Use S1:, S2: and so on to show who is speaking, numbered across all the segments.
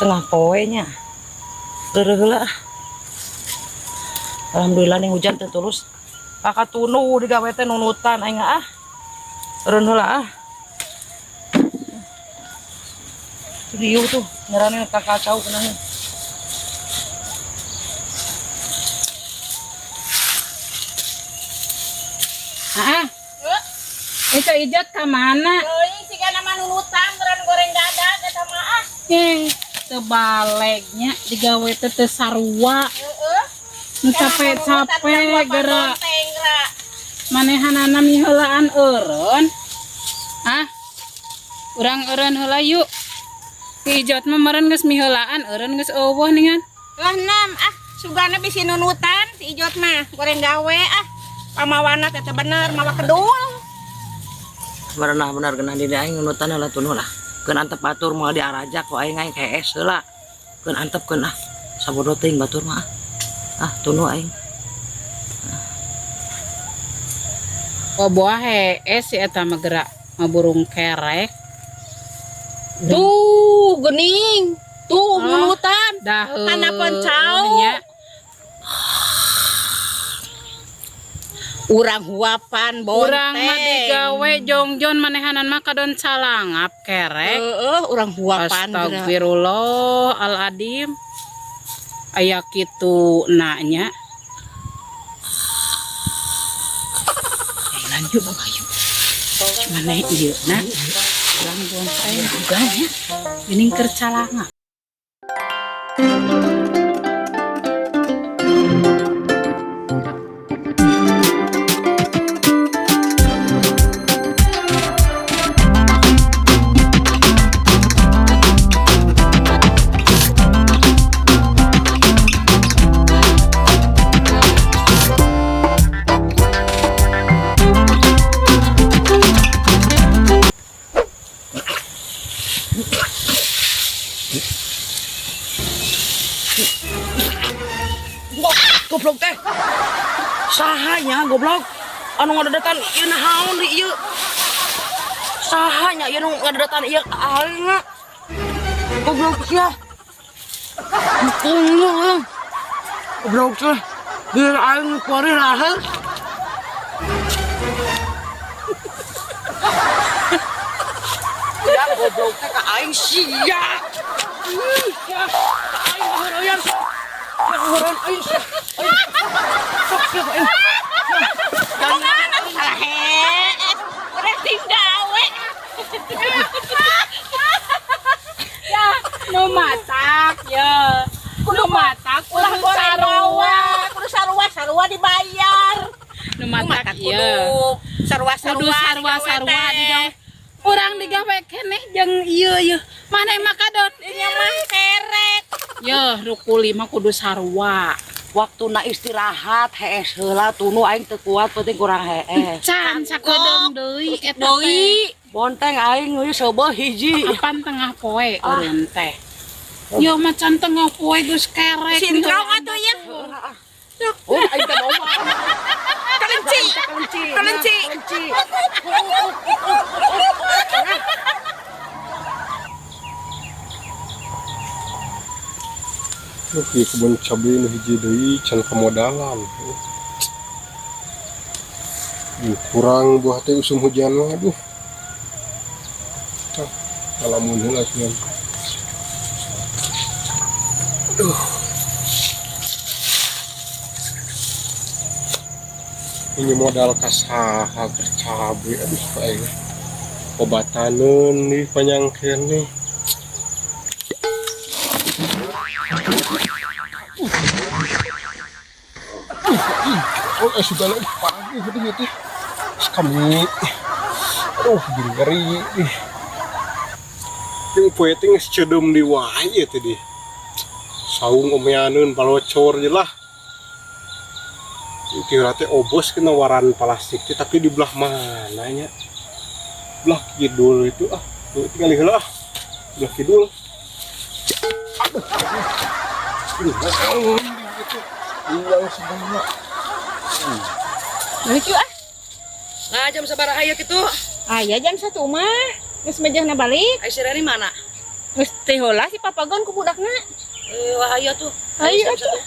S1: Setengah poe nya. Reureuh heula. Alhamdulillah nih hujan teu tulus. Kakak tunu digawe teh nunutan aing ah. Eureun heula ah. Riuh tuh ngarana kakacau kenanya.
S2: Ah, itu Ijot ka mana?
S3: Teuing sigana mah nunutan meureun goreng dadak eta mah ah.
S2: Eh, tebalegnya digawe teh teu sarua.
S3: Heeh.
S2: Nu capek-capek geura
S3: Bonteng geura.
S2: Manehanana miheulaan eureun. Ah. Urang eureun heula yuk. Si Ijot mah meureun geus miheulaan, eureun geus eueuh ningan.
S3: Lah nam ah sugana bisi nunutan si Ijot mah goreng gawe ah. Pamawana teh teu bener mawa kedul.
S1: Berenah bener kena di aing nunutan heula tunu lah. Keun antep batur moal diarajak ku aing aing hees heula. Keun antep keun ah. Sabodo teuing batur mah ah. Ah tunu aing.
S2: Oh buah hees si eta mah gerak mah burung kerek.
S3: Tuh geuning. Tuh
S2: Ah,
S3: nunutan.
S2: Dah
S3: Hanapan cau.
S2: nya.
S3: Urang huapan bonteng.
S2: Urang mah digawe jongjon manehanan mah kadon calangap kerek.
S3: Heeh, urang huapan geura.
S2: Astagfirullah al-adim. Aya kitu na nya. Lanjut Bang Ayu. Mana ieu na? Urang bonteng juga nya. Geuning keur calangap.
S1: Goblok teh. Saha nya goblok? Anu ngadedetan ieu naon di ieu? Saha nya ieu nu ngadedetan ieu ka aing? Goblok sia. Goblok. Goblok sia. Biar aing kuari rahel. Ya goblok teh ka aing sia. Ih, sia. Ka aing ngaheureyan. Ngaheureyan aing sia. Aing. Sok sia aing.
S3: Kumaha salah hees. Urang ting gawe.
S2: Ya, nu matak ya. Nu matak
S3: Ulah
S2: kudu
S3: goreng
S2: sarua.
S3: gawe, kudu sarua, sarua dibayar.
S2: Nu matak
S3: Kudu
S2: ieu.
S3: sarua
S2: Kudu
S3: sarua
S2: sarua-sarua digawe. Urang digawe keneh jeung ieu ieu. Maneh mah kadon.
S3: Nya mah kerek.
S2: Yeuh, nu kuli mah kudu sarua.
S1: Waktuna istirahat hees heula tunu aing teu kuat penting kurang hees.
S2: Can sakedeung deui eta teh.
S3: Deui.
S1: Bonteng aing euy seubeuh hiji.
S2: Apan tengah poe eureun teh. Yo macan tengah poe geus kerek.
S3: Sintrong atuh ya.
S1: Oh, aing teh domba.
S3: Kelinci.
S1: Kelinci.
S3: Kelinci.
S1: Kelinci.
S4: Duh, ieu kebun cabe nu hiji deui can kamodalan. Duh, kurang buah teh usum hujan mah aduh. Ah, ngalamun heula cenah. Aduh. Ini modal ka saha keur cabe aduh aing. Obataneun nih panjang keneh. Oh, sudah lagi pagi gitu gitu. Kami, aduh, ngeri nih. Yang poe teh geus ceudeum di wae ieu teh di. Saung omeaneun palocor je lah. Kira teh obos kena waran plastik teh, tapi di belah mana nya? Belah kidul itu ah, tuh tinggal heula ah. Belah kidul. Aduh, aduh, aduh, gitu. Hilang segala.
S3: Balik yuk ah.
S1: Nah, jam sabaraha ieu kitu?
S3: Aya jam 1 mah. Geus mejahna balik.
S1: Ai si Reni mana?
S3: Geus teh heula si papagon ku budakna.
S1: Eh, wah ayo tuh.
S3: Ayo atuh.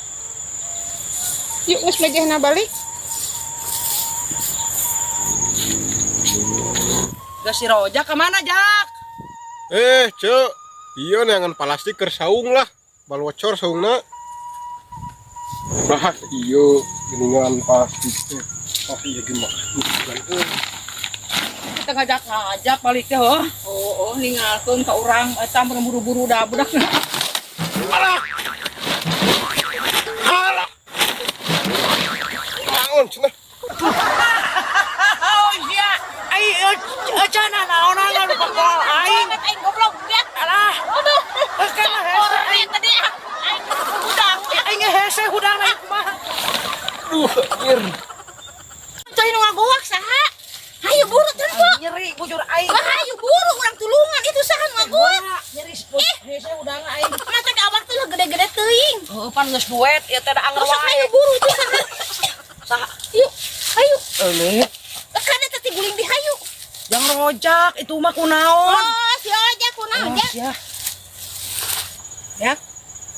S3: Yuk geus mejehna balik.
S1: Geus si Rojak ka mana, Jak?
S4: Eh, Cek. Iya neangan plastik keur saung lah. Balocor saungna. Bah, iya geningan plastik teh. Oh iya gimana?
S1: Kita ngajak-ngajak balik teh, heuh.
S2: Oh, oh ninggalkeun ka urang eta mun buru-buru da budakna.
S4: Alah. Alah. Naon cenah?
S1: Oh iya, ai cenah naonan nu pokol aing.
S3: Aing goblok ya.
S1: Alah.
S3: Aduh.
S1: Kan hese
S3: Aing tadi ah. Aing hudang.
S1: aing hese hudang aing kumaha.
S4: Aduh, anjir.
S3: Coy nu ngagoak saha? Hayu buru tempo.
S1: Nyeri bujur aing.
S3: Wah, hayu buru urang tulungan itu saha nu ngagoak?
S1: Nyeri hese hudang aing.
S3: Mata ke awak tuh lah gede-gede teuing.
S1: Heuh pan geus duet ieu teh da anger
S3: Terus
S1: wae.
S3: hayu buru itu saha?
S1: Saha?
S3: Yuk, hayu.
S1: Eueuh.
S3: Kan eta teh guling di hayu.
S1: Jang rojak itu mah kunaon?
S3: Oh, si Ojak kunaon
S1: Oh,
S3: Jak?
S1: sia.
S3: Ya.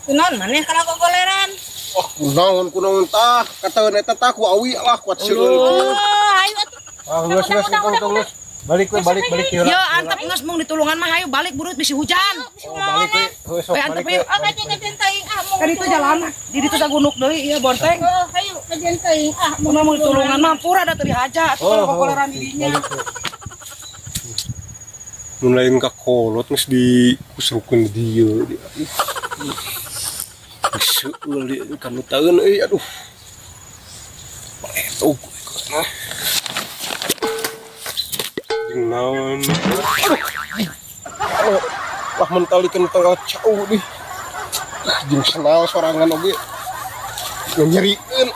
S3: Kunaon maneh kalau gogoleran?
S4: Wah, kunaon kunaon tah, kataeun eta tah ku awi lah kuat seueul.
S3: Oh, hayu atuh.
S4: Ah, geus geus tong tong geus. Balik we, balik balik ti heula.
S1: Yo antep geus mung ditulungan mah hayu balik burut bisi hujan.
S4: Oh, balik we. Heuh sok
S1: Eh, antep
S4: balik we.
S1: yuk.
S3: Oh, kajen-kajen teuing ah mung.
S1: Kan itu jalan di ditu sagunuk deui ieu bonteng.
S3: Oh, hayu kajen teuing ah
S1: Mun mah mung ditulungan mah hampura da teu dihaja atuh kalau kokoleran di dinya.
S4: Balik we. Mun lain ka kolot geus dikusrukeun di dieu. Geus seueul di kanutaeun euy aduh. Baletog nah. Jeung naon? Aduh. Aduh. Wah mentalikeun tanggal jauh deh. Ah, jeung senal sorangan oge. Nyerikeun.